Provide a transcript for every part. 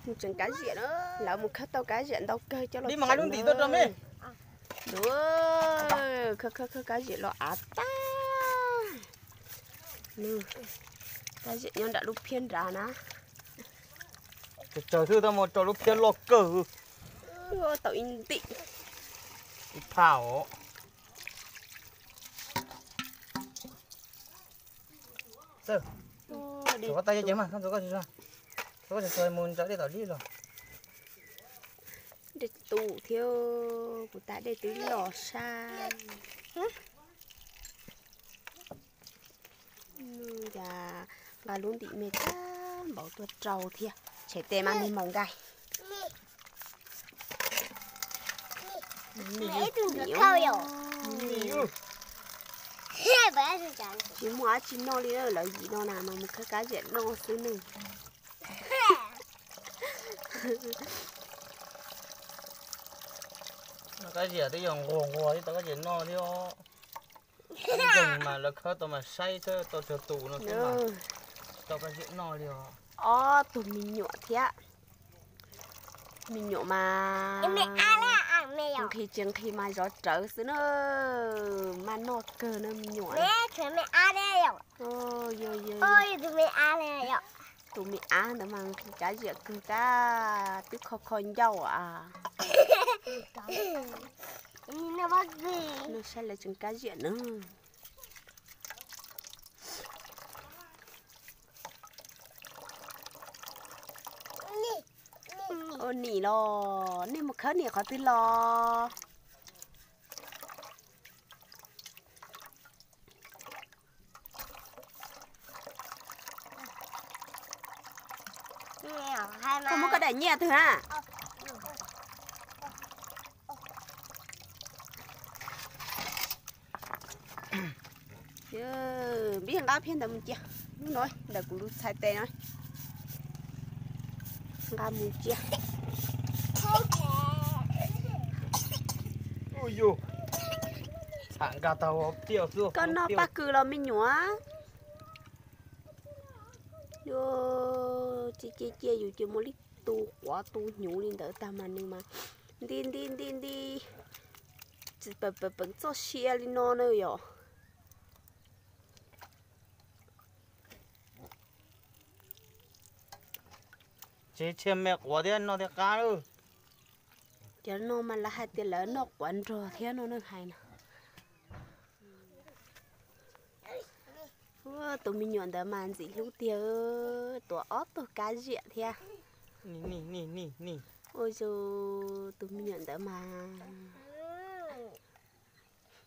Mus tseem kab ziam na, lawv mus khawb tau kab ziam ntau kawg coj los tseem. Khawb khawb khawb kab ziam los av tag. Kab ziam nyob nram lub phiab nrad na. Tsawg xwb tau mus rau lub phiab loj kawg. Tau ib ntim. Ib phaj os. Txawm, txawm koj tag ces mas, txawm koj txawm mus ntsaws dej tom lib los. Dej tus thiab, kuv tas dej twb los sab. Cas nqa lub ntim me tag npaum tuaj rau thiab, tshem tes mas nws maum nkaij. Tsis muaj dab tsi noj li, lawv yim no na mas mus khawb kab ziam noj xwb nws. Kab ziam twb yog nquag nquag thiab tau kab ziam noj thiab. Mas lawv khawb tau mas saib tau tsawg tus no xwb mas tau kab ziam noj li os. Ob tug me nyuam thiab. Me nyuam mas nqhis tsis nqhis mas zov rawv xwb na. Mas noj kawg na me nyuam. Tus me av ntawd mas nqhis kab ziam kawg kab twb kho kho ncauj a. Noj saib lawv tseem kab ziam na. Ua nim los nej mus khawb nim qhov twg los? Koj muab koj daim nyiaj twg na? Npib nqa phiab ntawd mus cia, hnub no ntawm kuv lub txhais tes no. Nqa mus cia. Koj noj paj kws los me nyuam? Cia cia cia yus cia muaj li tus quav tus hnyuv li ntawd tag mas nws mas nti nti nti nti, tsis peem peem txoj sia li no na yom. Tsis tshia me quav thiab noj thiab qab lawm. Cov no mas lawv hais tias lawv noj quav nrog thiab no neeg hais no. Tus me nyuam ntawd mas ntxim hlub tiag, tuav ob tug kab ziam thiab. Ua tus me nyuam ntawd mas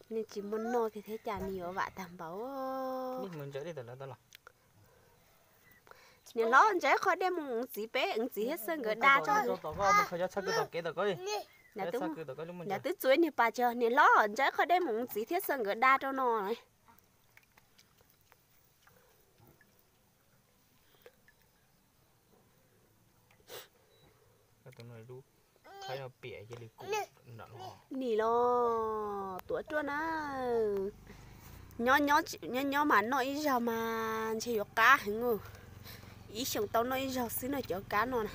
nws tsis muaj noj kiag thiab cas nws yuav vam tag npaum. Niam hlob ntsaws qho dej mus txiv peb txiv thiab xwb nkawd da rau. Nws twb txua niag pas tsis, niam hlob ntsaws qho dej mus txiv thiab xwb nkawd da rau no. Nim los tuav ruaj na. Nyob nyob mas noj ib zaug mas ntshe yuav qab heev. Ib xyoos tau noj ib zaug xwb no cov kab no na.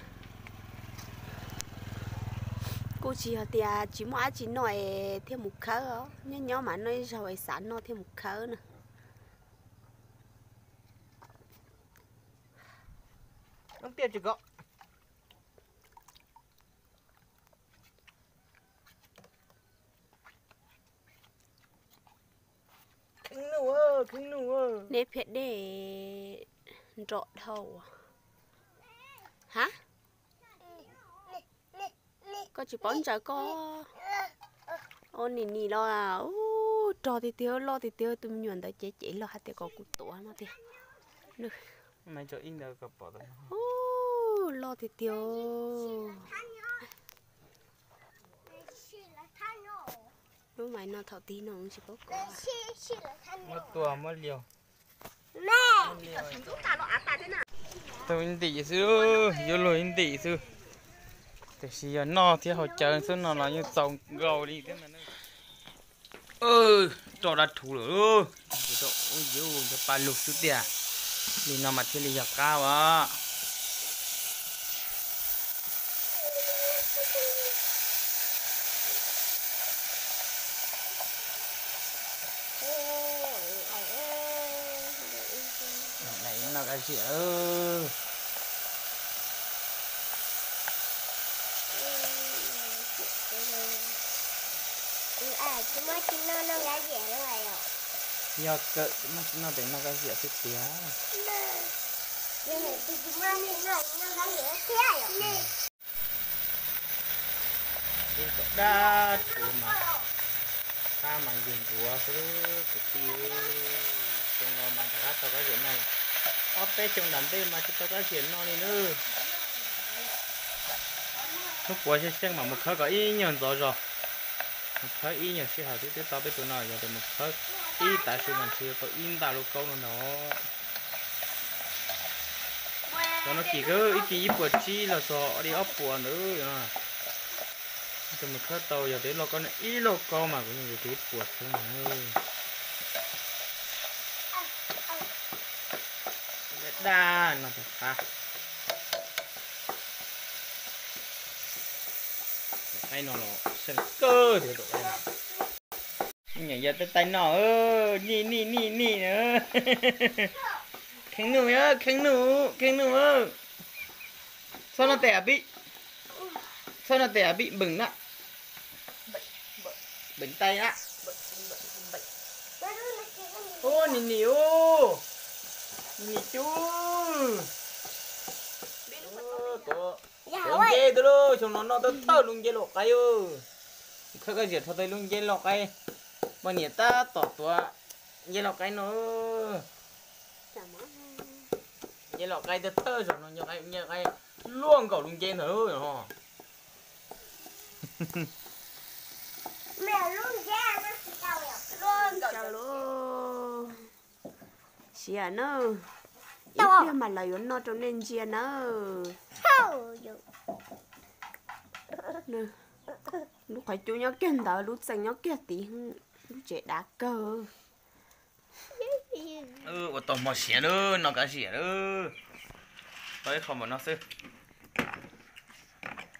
Kuj tsis yog tias tsis muaj dab tsi noj es thiaj mus khawb, nyob nyob mas noj ib zaug es xav noj thiaj mus khawb na. Neb phiab dej nrom dhau. Ha? Koj tsis paub ntsaws koj. Nim nim los rog tiag tiag, loj tiag tiag, tus me nyuam ntawd cev cev los hais tias kom kuv tuav no tiag. Loj tiag tiag. Lub mais no thaum tig no tsis paub kov. Tau ib ntim xwb, yuav luag ib ntim xwb. Tiam sis yog noj thiab haus cawv xwb no los yeej txaus nkaus li thiab. Roj dab rhuv lawm, cov pa lug xwb tiag. Li no mas thiaj li yog qab as. Ziam, yog kawm tsis muaj tsis noj tes noj kab ziam xwb tiag. Ib tom dab tsuav mas qab mas ncuav ncuav xwb kwv tij. Xyoo no mas rov qab tau kab ziam noj lawm, ob peb xyoo nram ntej mas tsis tau kab ziam noj li nawb. Hnub puav xeeb xeeb mas mus khawb kom ib nyuag ntxov zog, mus khawb ib nyuag sij hawm twb twb tau peb tus no, yog tias mus khawb ib tav su mas ntshe yuav tau ib nta lub kaub no ntag. Cov no kim kawg, ib kis ib puas tsib los txog li ob puas ntawd. Tus mus khawb tau yog tias loj kaub no ib lauj kaub mas kuv yeej yuav ib puas xwb na. Daj daj no tus qab. Qaib no los seej kawg thiab tus qaib no. Nyiam yog tej taij noj, nij nij nij nij. Kheev nuj, kheev nuj, kheev nuj. Txhob noj tes a pib, txhob noj tes a pib, npeem na, npeem taij na. Ub, nim nim ub, nim nim cub. Tuav nceb twb lauj, xyoo no noj thawj thawj lub nceb lauj qaib. Khawb kab ziam rho tau lub nceb lauj qaib, poj niam tab tom tuav nceb lauj qaib no. Nceb lauj qaib thawj thawj zaum no, nceb lauj qaib luaj nkaus lub nceb ntawd. Siav na, ib pliag mas lawv yuav noj rau nej ntsia nawb. Lub qhov cub nyob kiag ntawd, lub txee nyob kiag tid, lub tsev dav kawg. Ua tau hmo siav lawm, noj kab ziam lawm. Tau ib qho npaum no xwb.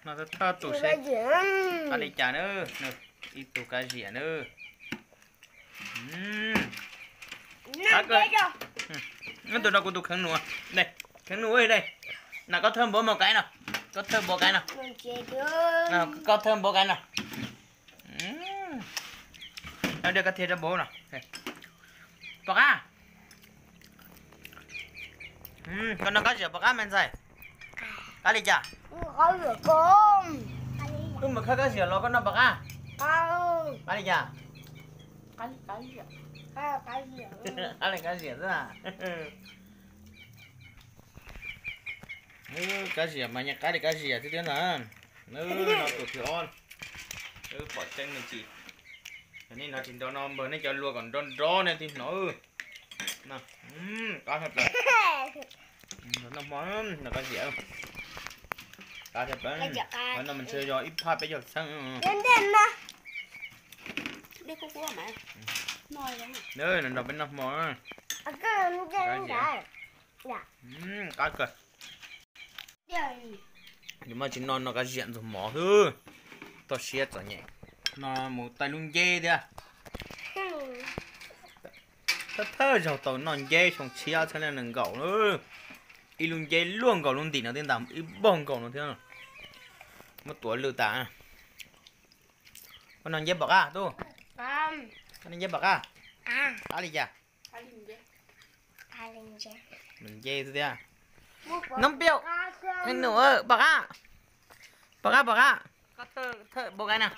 Noj thawj thawj tus seb qab li cas na. Ib tug kab ziam na. Tus no kuv tus kheev num, kheev num dej. Na koj thawj npaum mos qaib no, koj thawj npaum qaib no, koj thawj npaum qaib no. Dej koj thiaj rau npaum no. Pom qab. Koj noj kab ziam pom qab me ntxhais? Qab li cas? Wb mus khawb kab ziam los koj noj pom qab? Qab li cas? Qab li kab ziam xwb. Kab ziam mas nyiam qab li kab ziam xwb thiab ntag. Wb no tus thib ob, wb pom tseeb me ntsis. Nej hnov tsis nrov no npawg, nej cov luag kom nrov nrov nej thiaj hnov. Qab tshaj plaws. Noj hmo, noj kab ziam. Qab tshaj plaws. Qhov no mas ntshe yog ib phaj peb caug txheeb. Nrog peb noj hmo. Qab kawg. Nws mas tsis no, noj kab ziam ntxuag mov xwb. Toj siab txom nyem. No mus taij lub nceb thiab. Thawj thawj zaug tau noj nceb xyoo tshiab txhiab nees nkaum. Ib lub nceb luaj nkaus lub ntim no thiab ntag, ib npaug nkaus no thiab. Muab tuav lwj tas. Koj noj nceb pom qab tub? Koj noj nceb pom qab? Qab li cas? Nceb xwb thiab. Nub piauj, nub pom qab, pom qab, pom qab. Thawj npaum qaib na.